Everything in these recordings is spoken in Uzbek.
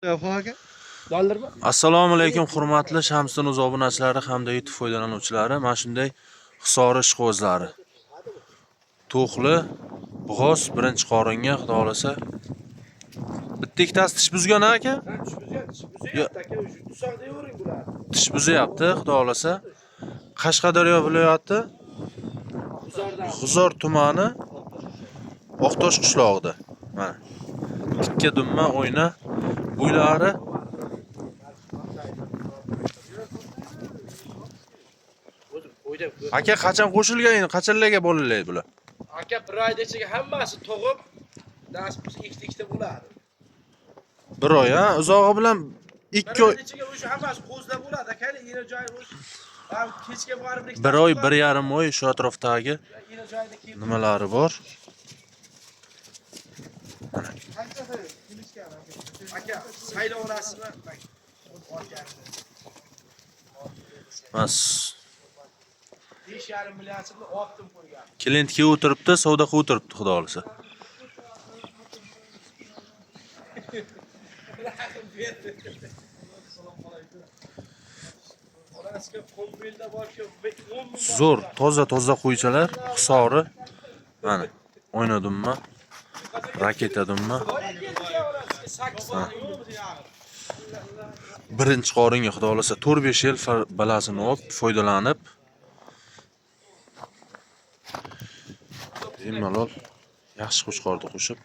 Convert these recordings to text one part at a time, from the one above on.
Dollarmi? Assalomu alaykum hurmatli Shamsiddin o'z obunachilari hamda YouTube foydalanuvchilari. Mana shunday Hisor ishqibozlari. To'qli bo'g'oz birinchi qoringa, xudo xolasa. Bitta ikkitasi tish buzgan aka? Tushbuzayapti aka, o'sha tusoq deyvering bularni. Tish buzyapti, xudo xolasa. Qashqadaryo viloyati G'uzordan. G'uzor tumani Oqtosh qishlog'ida. Mana. Tikka dumma o'yna bo'ylari O'zim qo'ydim. Aka qachon qo'shilgan endi? Qachonlarga bolalar bular? Aka bir oyda ichiga hammasi tug'ib, nasib bo'lsa ikkita ikkita bo'ladi. Bir oy, ha? Uzog'i bilan Bir 2 oy, oyda ichiga o'sha hammasi qo'zlab bo'ladi aka, yana joyi o'sha. Ham kechga borib bir ikkita bir oy, 1,5 oy shu atrofdagi Yana joyida kelib nimalari bor. aka saylaverasizmi? Bak, olganini. Mas 5,5 million so'mni optim qo'ygan. klient kelib o'tiribdi, savdo qilib o'tiribdi, xudo xolasa. Rahim berdi. Onasiga qo'mbilda borku, 10 ming Zo'r, toza-toza qo'ychalar, Hisori. Mana, o'yna dumma, raketa dumma. Birinchi qoringa xudo xolasa 4-5 yil balasini olib, foydalanib bemalol yaxshi qo'chqorni qo'shib.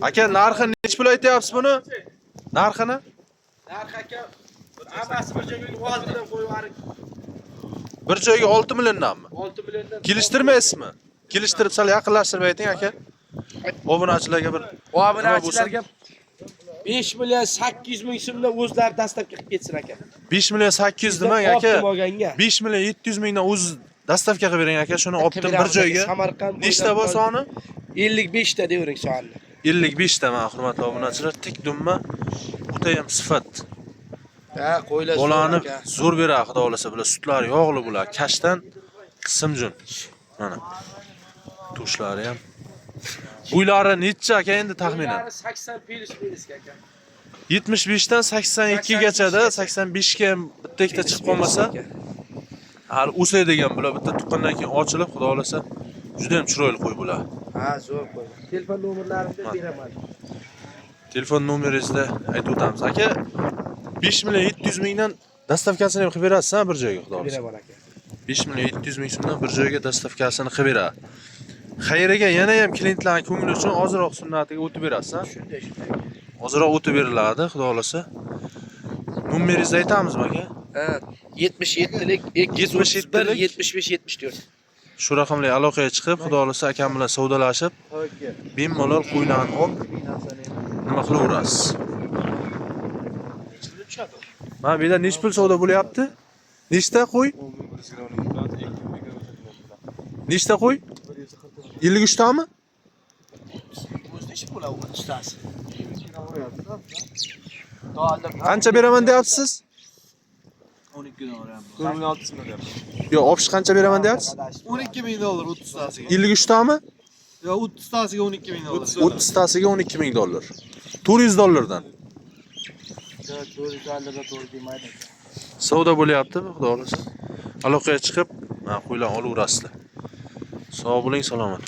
Aka, narxi nechi pul aytyapsiz buni? Narxini? Narx aka hammasi bir joyga oltidan qo'yib yuboring. Bir joyga 6 milliondanmi? 6 milliondan. Kelishtirmaysizmi? Kelishtirib sal yaqinlashtirib ayting aka. Obunachilarga bir Obunachilarga 5 million 800 ming so'mdan o'zlari dastlabki qilib ketsin aka. 5 million 800 demang aka. Optim olganga. 5 million 700 mingdan o'zi dastavka qilib bering aka, shuni olib bir joyga. Samarqand Nechta bor soni? 55 ta deyvering sonni. 55 ta mana hurmatli obunachilar, tik dumma, o'ta ham sifat. Ha, qo'ylar Bolani zo'r beradi, xudo xolasa, bular sutlari yog'li bular, kashtan simjun. Mana. Tushlari ham. Bo'ylari necha aka endi taxminan? 80 pelish pelish aka. 75 dan 82 gachada, 85 ga ham bitta ikkita chiqib qolmasa, hali o'sadigan bular bitta tuqqandan keyin ochilib, xudo xolasa, juda ham chiroyli qo'y bular. Ha, zo'r qo'y. Telefon nomerlarini beraman. Telefon nomeringizni aytib o'tamiz. Aka, 5 million 700 mingdan dastavkasini ham qilib berasiz, ha, bir joyga, xudo xolasa. Beraman aka. 5 million 700 ming so'mdan bir joyga dastavkasini qilib beradi. Xayriga yana ham klientlarning ko'ngli uchun ozroq sunnatiga o'tib berasiz, ha? Shunday, shunday. Ozroq o'tib beriladi, xudo xolasa. Nomeringizni aytamizmi aka? Ha, 77lik 231 77lik 75 74. Shu raqamli aloqaga chiqib, xudo xolasa akam bilan savdolashib, bemalol qo'ylarni olib nima qilaverasiz. Mana bu yerda nechi pul savdo bo'lyapti? Nechta qo'y? Nechta qo'y? 53 tami? O'zida ish bo'ladi, 30tasi. Dollar. Qancha beraman deyapsiz? 12 dollar. Yo, obsh qancha beraman deyapsiz? 12 ming dollar 30 tasiga. 53 tami? Yo 30 tasiga 12 ming dollar. 30 tasiga 12 ming dollar. 400 dollardan. 400 dollarga to'g'ri kelmaydi aka. Savdo bo'lyapti, xudo xolasa. Aloqaga chiqib, mana qo'ylarni olaverasizlar. Sog' bo'ling, salomat.